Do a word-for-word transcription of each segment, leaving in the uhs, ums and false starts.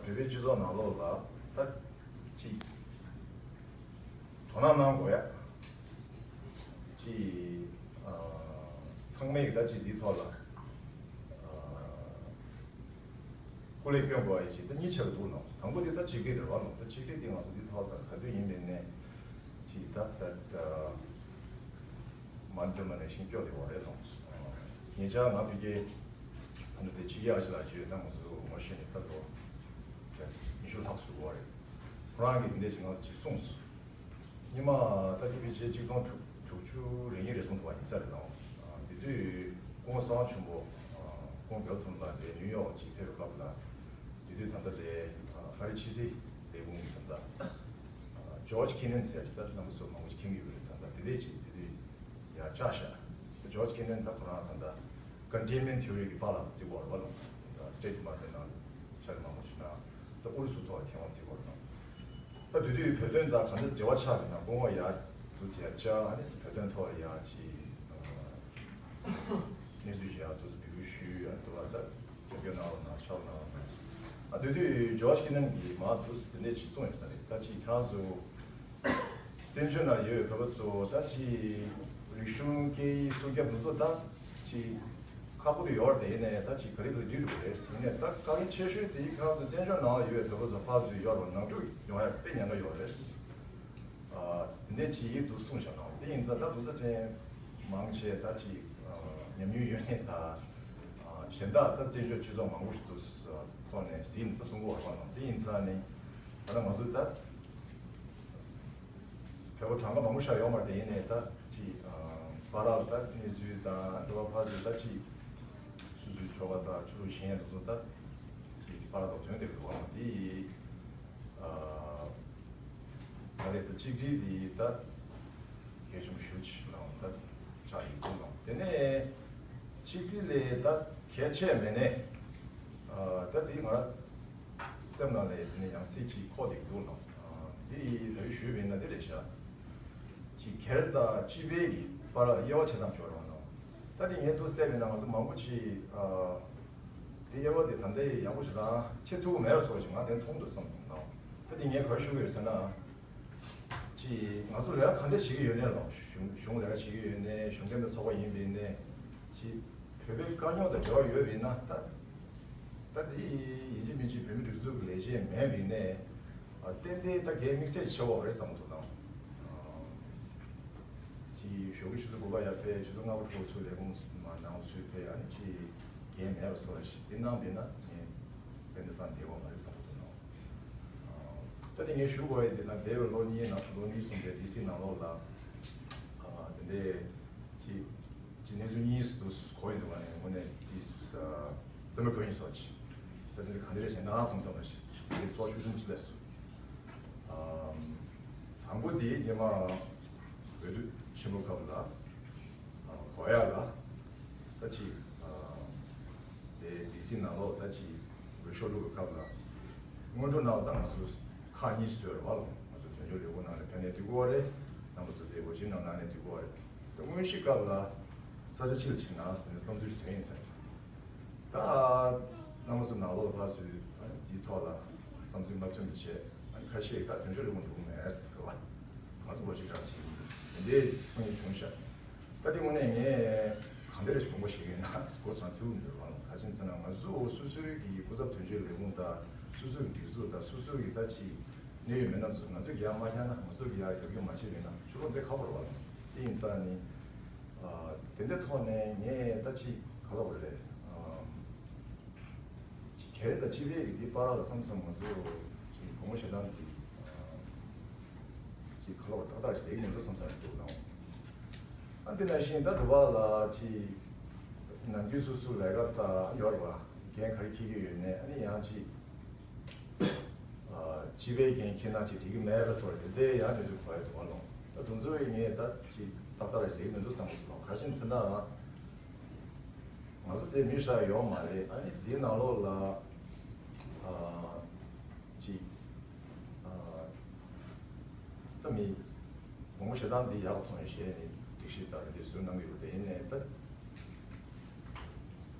བོད་པའི་སྤྱི་ཚོགས་ནང་ལོགས་ལ་ད་ཅིག་དོ་སྣང་གནང་དགོས་ཡ། ཅིག་ཨ་ཚང་མས་ད་ཅིག་འདིའི་ཐོག་ལ་ཨ་སྐུ་ལས་སྐྱོན་དགོས་ཡ་ཅིག་ད་གཉིས་ཆགས་འདུག་ལོ། དང་པོ་དེ་ད་ཆིག་སྒྲིལ་རེད་བ་ལོ། ད་ཆིག་སྒྲིལ་དེ་ང་ཚོ་འདིའི་ཐོག་ད་ག་དུས་ཡིན་པའི་ནས་ཅིག་ད་ད་ད། མ་འདོད་མ་ནས་ཤིང་སྐྱོ་དེ་བ་རེད་དང་། ཉེ་ཆར་ང་ཕ་གི་ཨ་ནུ་དེ་ཕྱི་རྒྱལ་ཨ་ཅི་ལགས་ཀྱིས་ད་ང་ཚོ་ངོ་ཤེས་ནས་ད་ལོ་ཉི་ཤུ་ལྷག་ཙམ་འགྲོ་བ་རེད། ཁོ་རང་གིས་དེ་འདྲས་ཅིག་ང་ཅིག་གསུངས་སོང་། སྔོན་མ་ད་ཅི་ཕལ་ཆེར་གཅིག་སྟོང་དྲུག་དྲུག་ཅུ་རེ་གཉིས་རེ་གསུངས་ཐུབ་པ་ཡིན་ས་རེད་དང་། དེ་དུས་སྐུ་ངོ་གསང་བ་ཆེན་པོ་སྐུ་ངོ་རྒྱལ་བ་ཐོབ་རྣམ་པ་དེ་ནིའུ་ཡོག་ཅིག་ཕེབས་པའི་སྐབས་ལ། དེ་དུས་ད་ལྟ་ལས་ཨ་རི་ཕྱི་སྲིད་ལས་ཁུངས་ཀྱི་ད་ལྟ་ཇོརྗ་ཁེ་ནན་ཟེར་ཞིག་ད་རྣམ་པ་ཚོ་མང་པོ་ཞིག་མཁྱེན་གྱི་ཡོད་རེད། ད་ལྟ་དེ་འདྲས་ཅིག་དེ་དུས་ཡར་བཅར་ཤག་ཇོརྗ་ཁེ་ནན་ད་ཁོ་རང་ད་ལྟ་ཀོན་ཊེན་མེན་ཊི་ཐི་ཡོ་རི་གི་པཱ་ལགས་བརྩི་བ་རེད་བ་ལོ། ད་སི་ཊེཊ་ཌི་པཱར་མེན་ཊི་ནང་ཕྱག་མང་པོ་ཞིག་གནང་། ད་ཨུ་རུ་སུ་ཐོག་མཁས་དབང་བརྩི་བ་རེད། ད་དེ་དུས་བོད་དོན་དང་ག་འདྲས་འབྲེལ་བ་ཆགས་པ་ཡིན་ན་སྐུ་ངོ་ཡར་འདུག་སེ་ཡར་བཅར། ཨ་ནི་བོད་དོན་ཐོག་ཡར་ཅིག་གནས་ཚུལ་ཞིག་ཡར་འདུག་སེ་འབོད་སྐུལ་ཞུས། ཨ་ནི་དེ་བ་ད་རྒྱབ་སྐྱོར་གནང་རོགས་གནང་། ཕྱག་རོགས་གནང་རོགས་གནང་ཟེར། ཨ་དེ་དུས་ཇོརྗ་ཁེ་ནན་གྱིས་མར་འདུག་སེ་དེ་འདྲས་ཅིག་གསུངས་ཡོད་ས་རེད། ད་ཅིག་ཁྱེད་རང་ཚོ་བཙན་བྱོལ་ནང་ཡོད་པའི་བོད་པ་ཚོ་ད་ཅིག་རིག་གཞུང་སྐད་ཡིག་སྲོལ་རྒྱུན་འདི་ཚོ་ད་ཅིག་ཁག་པོ་དུ་ཡོད་རེད། དེ་ཡིན་ནའི་ད་ཅིག་ག་རེ་ལ་འདྲི་རུ་རེད་ཟེར་ནས། ད་དཀའ་ངལ་ཆེ་ཤོས་དེ་ཁྱེད་རང་ཚོ་བཙན་བྱོལ་ནང་ཡོད་པའི་བོད་པ་ཚོ་ཕར་ཚུར་ཡོད་རུ་ནང་འཁྲུག་ཡོང་ཡ་དཔེ་ཉེན་ཁ་ཡོད་རེད། ཨ་དེ་འདྲས་ཅིག་ཡིན་འདུག་གསུངས་བཞག་ནའང་། དེ་ཡིན་ཙང་ད་དུང་ཚ་ཕྲན་མང་ཆེ་ད་ཅིག་ཨ་ཉམས་མྱོང་ཡོད་མཁན་དང་། ཨ་གཞན་དག་ད་བཙན་བྱོལ་སྤྱི་ཚོགས་མང་པོ་ཞིག་ཏུ་ཐོག་ནས་ཟིན་ད་གསུང་གི་ཡོད་རེད་བ་ལགས། དེ་ཡིན་ཙང་ནི་ད་ལྟ་ང་ཚོ་ད་བོད་པ་གྲངས་ཀ་མང་པོ་ཞིག་ཡོད་མ་རེད། དེ་ཡིན་ནའི་ད་ཅིག་ཨ་བར་ལ་ད་གནས་ཚུལ་དང་དེ་བ་ཕར་ཚུར་ད་ཅིག་སོ་སོའི་ཕྱོགས་ཁ་དང་ཕྱོགས་གཞན་དེ་ཚོ་ད་ཅིག་བར་ལ་ཐོན་བསྡད་ཀྱི་འདུག་བ་ལགས། དེ་ཡིས་ཨ་ད་རེས་ད་གཅིག་སྒྲིལ་འདི་ད་གལ་ཆེན་པོ་ཞེ་པོ་ཅིག་ལ་ད་ཆགས་ཡོད་འདུག་ལགས། དེ་ནས་གཅིག་སྒྲིལ་ལས་ད་གལ་ཆེ་མེད་ནའི་ཨ་ད་འདི་ང་སེམས་ནང་ལ་དེ་ནས་ཡང་སྲིད་ཅིག་འཁོར་བསྡད་ཀྱི་འདུག་ལགས། ཨ་འདི་ཡིས་ད་ཞུས་པ་ཡིན་ན་འདི་རེད་ཤག་ཅིག་སྒེར་དང་སྤྱི་པའི་གི་བར་ལ་དབྱེ་བ་ཕྱེ་སྟངས་ཅིག་ཡོད་རེད་བ་ལགས། ད་འདི་ངས་འདུག་སེ་བལྟས་པ་ཡིན་ན་ང་ཚོ་མང་པོ་ཅིག་ཨ་དེ་དབྱེ་བ་དེ་ད་ལྟ་ཡང་ཡག་པོ་ཞིག་དང་ཕྱེ་ཐུབ་ཀྱི་མེད་པ་བཟོ་ཅིག་ང་དེ་མཐོང་འདུག་བསམ་སོང་ལགས། ད་འདི་ངས་ག་རེ་ཞུ་གི་ཡོད་ཟེར་ན། ཅིག་ང་ཚོ་ལས་ཀ་ག་འདྲ་བྱེད་ཀྱི་ཡོད་ནའི་ལགས། གཞུང་གཞུང་ལས་ཀ་བྱེད་ཀྱི་ཡོད་ནའི་གཞུང་འབྲེལ་མེད་ཚོགས་པ་ཡིན་པ་ཡིན་ནའི་ཅིག་བོད་པའི་དཀའ་རྙོག་དང་འབྲེལ་བ་ཡོད་པ་ཡིན་ན་ད། ད་དེ་ཡིན་གཅིག་མིན་གཅིག་བོད་མི་སྒྲིག་འཛུགས་ཀྱི་ལས་བྱེད་མེད་པ་ཡིན་ནའི་ཨ་ཏན་ཏན་ད་གལ་དམིགས་བསལ་ཆེ་བ་རེད་བསམ་གྱི་འདུག་ལགས། ཨ་ཅིག་ཞོགས་ཀྱི་ཆུ་ཚོད་དགུ་པ་ཡར་ཕེབས། ཆུ་ཚོད་ལྔ་པ་དྲུག་པ་ཚུར་ལས་ཁུངས་མ་ནང་ཚུར་ཕེབས། ཨ་ནི་ཅིག་འགན་མེད་པ་བཟོ་འདྲ་ཞིག་དེ་གནང་བ་ཡིན་ན་ངས་དཔེ་འདི་སང་བདེ་བ་མ་རེད་བསམ་གྱི་འདུག་ལགས། ཨ་ད་དེ་ངས་ཞུ་དགོས་ཡ་དེ་ད་འདས་པའི་ལོ་གཉིས་ནང་ལོ་གཉིས་གསུམ་རེད། ཌི་སི་ནང་ལོགས་ལ་ཨ་དེ་འདྲས་ཅིག་ཅིག་གནས་ཚུལ་གཉིས་སུ་གོ་ཡི་འདུག་བ་ནས་དངོས་གནས་ཏིས་སེམས་པ་གོ་ཡིན་སོགས་ཅིག་ད་དེ་ག་འདྲ་རེད་བྱས་ན་བསམ་བསམ་པ་ཞིག་དེ་གཙོ་ཆེ་ཤོས་ཅིག་སླེབས་སོང་། ཨམ་དང་པོ་དེ་རྗེས་མ་འོས་བསྡུ་ཆེན་པོ་སྐབས་ལ་ཨ་གོ་ཡ་ལ་ད་ཅིག་ཨ་དེ་ཌི་སི་ནང་ལོགས་ད་ཅིག་འོས་ཤོག་བླུགས་པའི་སྐབས་ལ་སྔོན་འགྲོ་གནང་བ་དང་ང་ཚོ་ཁག་གཉིས་སུ་ཡོད་རེད་བ་ལགས། ང་ཚོ་དོན་གཅོད་ལས་ཁུངས་ནང་ནས་ཕེབས་ནའི་འགྲིག་གི་རེད། རྣམ་པ་ཚོ་དེ་འོས་ཆེན་ནང་ལངས་ནའི་འགྲིག་གི་རེད། ད་དངོས་གཞི་སྐབས་ལ་ས་ཆ་ཕྱིར་ཕྱིན་ན་ཟེར་ནས་བསམ་ཚུལ་ཞིག་ཐོན་ཡིན་ཟེར། ད་རྣམ་པ་ཚོ་ནང་ལོགས་ལ་ཕར་ཚུར་འདིའི་ཐོག་ལ་བསམ་ཚུལ་མ་མཐུན་པ་བྱས། ཁ་ཤས་ད་དོན་གཅོད་ལས་ཁུངས་འགྲོ་གི་མེད་ཟེར་བ། ང་ཚོ་ལོ་གཅིག་གྲངས་ཕྱིན་ཡིན་ཟེར་དེ་འདྲའི་གསུང་མཁན་བྱུང་ཤག་ད་དེ་དངོས་གནས་ངས་གང་འདྲ་རེ་ཞིག་དགོངས་པ་བཞེས་ཀྱི་ཡིན་ན་སྒོ་ཚང་ཚིག་འདི་རང་ག་ཅིན་ཟེར་ན། ང་ཚོ་སོ་སོའི་གི་སྐུ་ཚབ་དོན་གཅོད་ལས་ཁུངས་དང་སོ་སོའི་གི་སྒྲིག་འཛུགས་དང་སོ་སོའི་གི་ད་ཅིག་གནད་ཡོད་མི་སྣ་ཚོ་ང་ཚོས་རྒྱག་མ་རྒྱག་ན། ང་ཚོ་གི་ཡར་རྒྱབ་སྐྱོར་མ་བྱས་པ་ཡིན་ན་ཕྱི་ལོགས་འདི་ཁག་པོ་རེད་བ། དེ་ཡིན་ཙང་ནི་ཨ་དེ་འདྲའི་ཐོག་ནས་ངས་ད་ཅིག་ག་ལབ་དགོས་རེད། ཨམ་ཅིག་སྒེར་དང་སྤྱི་པའི་གི་འདི་བར་ལ་བསམ་བསམ་ང་ཚོ་ཅིག་དགོངས་པ་བཞེས་སྟངས་འདི་ཨམ་ཅིག་ག་ལབ་དགོས། ཏག་ཏག་ཞིག་ལེགས་མི་འདུག་བསམ་ས་རེད་འདུག་ནའང་། ཨ་འདི་ནང་བཞིན་ད་དུ་བ་ལ་ཅིག་ནམ་རྒྱུན་སོ་སོ་ལས་ཀ་ད་ཡོད་རེད་བ། འགན་ག་རེ་འཁྱེར་གྱི་ཡོད་ནའི་ཨ་ནི་ཡང་ཅིག་ཨ་སྤྱི་པའི་འགན་འཁྱེར་ན་ཅིག་འགྲིག་གི་མེད་པ་སོགས་དེ་འདྲའི་ཡང་གནས་ཚུལ་གོ་ཡ་འདུག་བ་ལགས། ད་དུང་ཚོ་ཡི་ངས་ད་ཅིག་ཏག་ཏག་རེད་ལེགས་མི་འདུག་བསམ་གྱི་འདུག་ག་ཅིན་ཟེར་ན་ང་ཚོ་དེ་མི་ཧྲ་ཡོད་མ་རེད། ཨ་ནི་འདི་ནང་ལོགས་ལ་ཨ་ཅིག་ཨ་ད་མི་དགོངས་པ་བཞེས་སྟངས་འདི་ཡག་མཐོང་ཞེས་ནས་སྒྲིག་གཞི་ལྟར་འདི་བཟོས་གནང་གི་ཡོད་པ་དེ་ཡིན་ནའི་ད།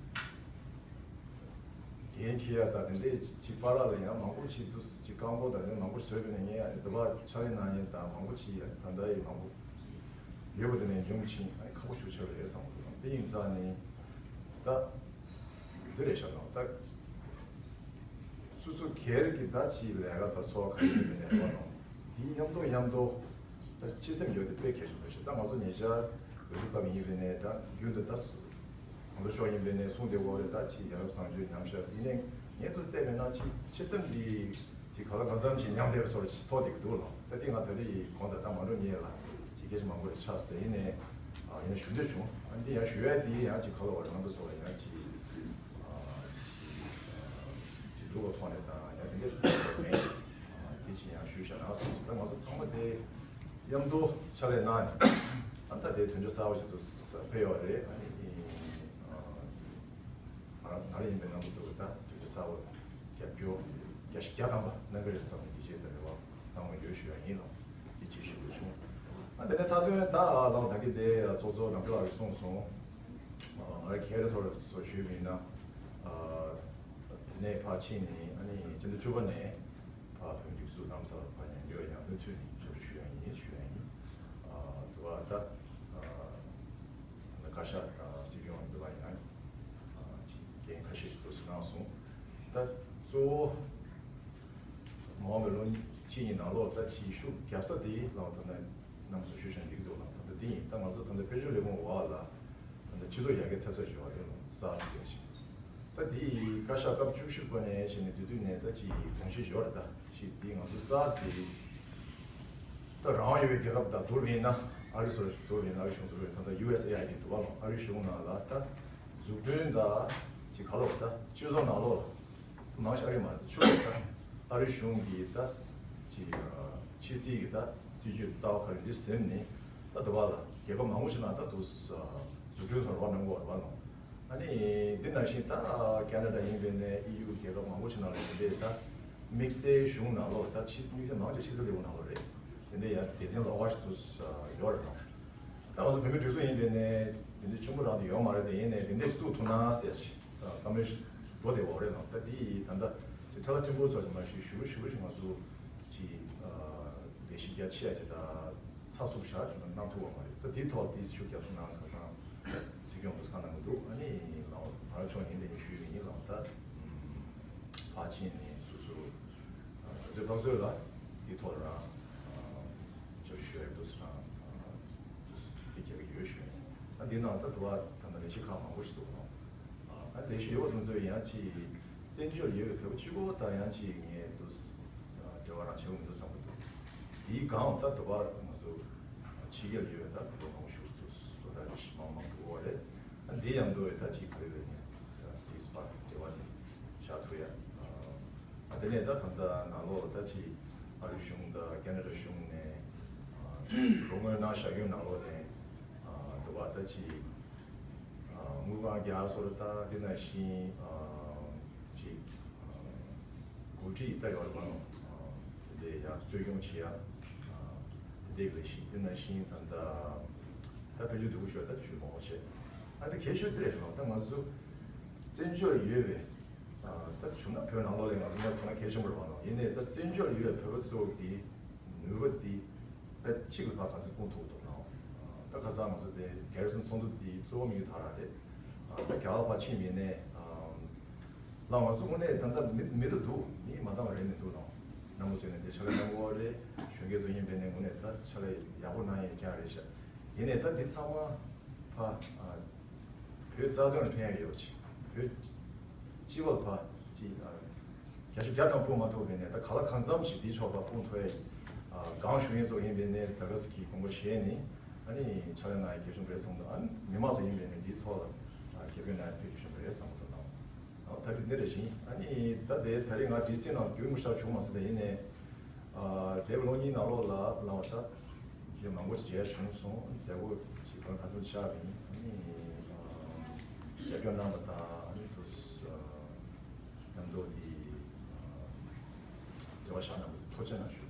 འགན་འཁྱེར་ཡ་དང་དེ་འདྲས་ཅིག་བར་ལ་ཡང་མང་པོ་ཅིག་འདུག་ཅིག་རྐང་འཁོར་དང་དེ་མང་པོ་བཟོས་པ་ནས་ངས་ཡང་འདི་བར་ཕྱག་ལས་གནང་མཁན་དང་མང་པོ་ཅིག་ཡང་ད་ལྟ་ཡི་མང་པོ་ཡོད་པ་དེ་ནས་ཉུང་ཕྱིན་ཨ་ནི་ཁག་པོ་ཞིག་ཆགས་པ་རེད་བསམ་གྱི་འདུག་དེ་ཡིན་ཙང་ནི་ད་འདི་རེད་ཤག་ནང་ད་སོ་སོ་སྒེར་གྱི་ད་ཅིག་ལས་ཀ་དང་འཚོ་བ་ག་རེ་ཡིན་པའི་ལས་ཀ་ནང་དེའི་མཉམ་དུ་མཉམ་དུ་ད་ཕྱི་སེམས་ཡོད་དེ་དཔེ་གལ་ཆེན་པོ་ཞིག་ད་ང་ཚོ་ཉེ་ཆར་ཝེ་ལི་ཀབ་ཡིན་པའི་ནས་ད་རྒྱུན་དུ་ད་གང་ལྟར་ཤོག་ཡིན་པའི་ནས་གསུང་བདེ་བོ་རེད། ད་ཅིག་ཡ་རབས་བཟང་སྤྱོད་ཉམས་ཤག་ཡིན་ནས་ངས་ཏུ་བསད་པའི་ནང་ཅིག་ཕྱི་སེམས་འདི་ཅིག་ག་ལ་གང་འཚམ་ཅིག་ཉམས་བསྡད་པའི་སོར་ཅིག་ཐོག་དེ་གི་འདུག་ལ། ད་དེ་ང་ད་རེ་ཡི་གོང་དུ་ད་མ་འགྲོ་ཉེ་ལ་ཅིག་སྐད་ཆ་མང་པོ་རེ་ཆགས་སོང་། ཡིན་ནས་ཨ་ཡིན་ན་ཞུ་འདོད་བྱུང་། ཨ་འདི་ཡང་ཞུ་ཡ་དེ་ཡང་ཅིག་ག་ལ་བ་རང་དུ་སོགས་ལ་ཡང་ཅིག་ཨ་ཅིག་ཅིག་ལུག་ག་ཐོག་ནས་དང་ཡང་དེ་འདྲ་མེད། ཨ་དེ་ཅིག་ཡང་ཞུ་བྱ་ན་སོང་། ད་ང་ཚོ་ཚང་མ་དེ་མཉམ་དུ་ཕྱག་ལས་གནང་ནས་ཨ་ད་དེ་དོན་འཁྱོལ་གསར་པ་ཞིག་ཏུ་ཕེབས་ཡོད་རེད། ཨ་ནི་ཨ་ང་རང་ང་རང་ཡིན་པའི་རྣམ་པ་ཚོ་གི་ད་དོན་འཁྱོལ་གསར་པ་རྒྱབ་སྐྱོར་བརྒྱ་ཞིག་བརྒྱ་ཐམ་པ་གནང་གི་རེད་བསམ་ནས་ཡིད་ཆེས་དང་རེ་བ་ཚང་མ་ཡོད་ཞུ་ཡ་ཡིན་ལ། དེ་ཅིག་ཞུ་དགོས་བྱུང་། ཨ་དེ་ནས་མཐའ་དོན་ད་ལོ་ད་གི་དེ་ཚོགས་གཙོ་ནམ་མཁའ་ལགས་ཀྱིས་གསུངས་སོང་། ང་རང་ཁེ་རེ་ཐོར་སོ་ཞུས་མིན་ན། དེ་ནས་ཕར་ཕྱིན་ནས་ཨ་ནི་སྤྱི་ཟླ་བཅུ་པ་ནས་ཕར་བོད་མི་སྒྲིག་འཛུགས་རྡ་རམ་ས་ལར་ཕར་ཉན་རྒྱུ་ཡང་མུ་མཐུད་ནས་ཞབས་ཞུ་ཞུ་ཡ་ཡིན་ཞུ་ཡ་ཡིན། དུ་བ་ད་བཀའ་ཤག་སྲིད་སྐྱོང་འདི་བ་ཡང་འགན་ཁ་ཤས་ཤིག་ཐོག་སུ་གནང་སོང་། ད་གཙོ་བོ་མ་འོངས་པའི་ལོ་གཅིག་གཉིས་ནང་ལོགས་ད་ཅིག་ཤུགས་རྒྱབ་ས་དེ་ལའོ་ད་ནས་རྣམ་ཚོ་ཞུ་བཞིན་འགྲིག་འདུག་ལ། ད་ལྟ་འདི་ཡིན། ད་ང་ཚོ་ད་ལྟ་དཔལ་འབྱོར་ལས་ཁུངས་འོག་ལ་ད་ལྟ་སྤྱི་ཚོགས་ཡར་རྒྱས་ཐེབས་རྩ་ཞུ་བ་རེད་ལ་གསར་ཟེར་ཞིང་། ད་འདི་བཀའ་ཤག་སྐབས་བཅུ་བཞི་པ་ནས་བྱས་ནས་དེ་དུས་ནས་ད་ཅིག་དགོངས་བཞེས་ཞུ་བ་རེད། ད་ཅིག་འདི་ང་ཚོ་གསར་དེ་ད་རང་དབང་ཡོད་པའི་རྒྱལ་ཁབ་དང་བསྡུར་བ་ཡིན་ན་ཨ་རི་སོ་བསྡུར་བ་ཡིན་ན་ཨ་རི་གཞུང་བསྡུར་བ་ཡིན་ད་ལྟ་ཡུ་ཨེས་ཨེ་ཨའི་ཌི་འདུག་བ་ལ། ཨ་རི་གཞུང་ནང་ལ་ད་འཛུགས་སྐྲུན་ད་ཅིག་ག་ལོག་ད་སྤྱི་ཚོགས་ནང་ལོགས་ལ། མང་ཆེ་ཨ་རི་མ་རེད། ཆུ་ལོག་ད་ཨ་རི་གཞུང་གི་ད་ཅིག་ཕྱི་སྲིད་ཀྱི་ད་སྲིད་ཇུས་ལྟ་བ་ག་རེ་འདི་ཟིན་ནས་ད་འདི་བ་ལ་རྒྱལ་ཁབ་མང་པོ་ཞིག་ནང་ད་དུ་འཛུགས་སྐྲུན་ཐོག་རོགས་གནང་དགོས་རེད་བ་ལོ། ཨ་ནི་འདི་ནང་བཞིན་ད་ཁེ་ན་ཌ་ཡིན་པའི་ནས་ཨི་ཡུ་རྒྱལ་ཁབ་མང་པོ་ཞིག་ནང་ལ་འདི་འདྲའི་ད་དམིགས་བསལ་གཞུང་ནང་ལོགས་ད་ཕྱི་དམིགས་བསལ་མང་ཆེ་ཕྱི་སྲིད་ལས་ཁུངས་ནང་ལོགས་རེད། དེ་འདྲའི་ཡང་སྡེ་ཚན་ལོགས་ཀ་ཞིག་ཏུ་ཡོད་རེད་ལོ། ད་ང་ཚོ་བོད་མི་སྒྲིག་འཛུགས་ཡིན་པའི་ནས་དེ་འདྲའི་ཆེན་པོ་རང་དུ་ཡོད་མ་རེད། དེ་ཡིན་ནས་དེ་འདྲའི་བཙུགས་ཐུབ་ན་ཟེར་བཀའ་མོལ་འགྲོ་བདེ་བ་རེད་ལ། ད་དེ་ཡིས་ད་ལྟ་ཅིག་ཁྲ་ལ་ཐིམ་ཕུ་ཚོ་ཅིག་མ་ཞུ་ཞུ་ཞུ་ཞིག་ང་ཚོ་ཅིག་ལས་གཞི་རྒྱ་ཆེ་ཡ་ཅིག་ད་ཚགས་ཚུད་ཤག་ཅིག་གནང་ཐུབ་པ་མ་རེད། ད་དེའི་ཐོག་དེ་ཤུགས་རྒྱབ་སོང་ན་ཁ་སང་སྲིད་སྐྱོང་དུ་ཁ་གནང་གི་འདུག་ཨ་ནི་ལའོ་ང་རང་ཕྱོགས་ནས་ཡིན་ལས་ཞུས་ཡིན་ལའོ། ད་ཕར་ཕྱིན་ནས་སོ་སོ་ང་ཚོའི་ཕག་ཚོད་ལ་དེའི་ཐོག་ལ་རང་ཞབས་ཞུ་ཡོད་འདུག་ཟེར་རང་དེ་རྒྱག་གི་ཡོད་ཞུ་ཡིན། ཨ་འདི་ནང་ད་དུ་བ་ད་ནང་ལས་གཞི་ཁག་མང་པོ་ཞིག་འདུག་ལ། ཨ་ལས་གཞི་ཡོད་པ་དེ་ཚོ་ཡང་ཅིག་བཙན་བྱོལ་ཡོད་པའི་བོད་པ་གཅིག་པོ་དང་ཡང་ཅིག་ངས་འདུག་འབྲེལ་བ་རང་བྱེད་དགོས་མི་འདུག་བསམ་གྱི་འདུག་དེའི་སྒང་ད་དུ་བ་ང་ཚོ་ཕྱི་རྒྱལ་ཡོད་པའི་ད་བོད་པ་མང་པོ་ཞིག་འདུག་ལོ་ལྟར་རེ་ཞིག་མང་མང་འགྲོ་བ་རེད། ཨ་འདི་ཡང་འདུག་ད་ཅིག་ག་རེ་རེད་ནས་ད་དེའི་སྤར་འབྲེལ་བ་དེ་བཞག་ཐུབ་ཡ། ཨ་དེ་ནས་ད་ད་ལྟ་ནང་ལོགས་ད་ཅིག་ཨ་རི་གཞུང་དང་ཁེ་ན་ཌ་གཞུང་ནས་རོགས་དངུལ་གནང་བཞག་ཡོད་ནང་ལོགས་ནས་འདུག་བ། ད་ཅིག་དངུལ་ཁང་རྒྱག་སོར་ད་དེ་ནང་བཞིན་ཅིག་འགོ་ཁྲིད་ད་ཡོད་རེད་པ་ནོ། དེ་འདྲ་ཡང་གསོ་སྐྱོང་བྱེད་ཡ་དེ་འདྲ་ལས་གཞི་དེ་ནང་བཞིན་ད་ད་ད་ཕལ་ཆེར་འདུག་ཤོད་ད་དེ་ཞུ་མང་པོ་བྱས། ཨ་ད་གལ་ཆེ་ཤོས་དེ་རེད་ལོ། ད་ང་ཚོ་བཙན་བྱོལ་ཡོད་པའི་ད་བྱུང་ན་བོད་ནང་ལོགས་ལ་ང་ཚོ་མཉམ་ཁོ་ན་གལ་ཆེན་པོ་རེད་པ་ནོ། ཡིན་ནའི་ད་བཙན་བྱོལ་ཡོད་པའི་བོད་པ་ཚོ་གི་ནུས་པ་དེ་ད་གཅིག་ལ་ཕར་ག་ཚོད་སྤུངས་ཐུབ་འདུག་ནའོ། ད་ཁ་སང་ང་ཚོ་དེ་གེ་རི་སོན་ཚོགས་འདུ་དེ་གཙོ་བོ་དམིགས་ཡུལ་ད་རང་རེད། ད་རྒྱ་གར་ཕར་ཕྱིན་མིན་ནས་ལ་ང་ཚོ་དངོས་གནས་ད་ལྟ་མི་མི་ད་འདུག་མི་མ་འདང་བ་རེད་མི་འདུག་ནའོ། རྣམ་པ་ཚོས་ནས་དེ་ཕྱག་ལས་གནང་དགོས་རེད། གཞོན་སྐྱེས་ཚོ་ཡིན་པས་ནས་དངོས་གནས་ད་ཕྱག་ལས་ཡག་པོ་གནང་ཡས་ཀྱང་རེད་ཤག་ཡིན་ནས་ད་འདི་ཚང་མ་ཕ་བོད་རྩ་དོན་ལ་ཕན་ཡ་ཡོད་པ་ཅིག་བོད་སྤྱི་པ་ལ་ཕ་ཅིག་བརྒྱ་ཆ་བརྒྱ་ཐམ་སྤུངས་མ་ཐུབ་པས་ནས་ད་ག་ལ་གང་འཚམ་ཞིག་འདིའི་ཕྱོགས་ལ་སྤུངས་ཐུབ་ཡ་སྒང་ཞུ་མཁན་ཚོ་ཡིན་པས་ནས་ད་ག་ཟེ་གི་དགོངས་པ་བཞེས་ནས་ཨ་ནི་ཕྱག་ལས་གནང་ཡ་གལ་ཆེན་པོ་རེད་བསམ་འདུག་ཨ་ནི་མི་མང་ཚོ་ཡིན་པས་ནས་འདིའི་ཐོག་ལ་རྒྱབ་སྐྱོར་གནང་ཡ་དཔེ་གལ་ཆེན་པོ་རེད་བསམ་འདུག་ནའོ། ད་གི་འདི་རེ་བཞིན་ཨ་ནི་ད་དེ་ད་རེས་ང་ཌི་སི་ནང་རྒྱུན་མི་ཤར་བྱུང་མ་སོང་ད་ཡིན་ནས། ཨ་འདས་པའི་ལོ་གཉིས་ནང་ལོགས་ལ་ལ་བ་ད་དེ་མང་པོ་ཞིག་མཇལ་བྱུང་སོང་། མཛད་སྒོ་ཞིག་གང་ག་ཚོད་ཤར་བ་ཡིན། ཨ་ནི་རྒྱབ་སྐྱོར་གནང་བ་དང་ཨ་ནི་དུ་མཉམ་དུ་དེ་འབྲེལ་བ་བཞག་གནང་བ་ཐུགས་རྗེ་གནང་ཞུ།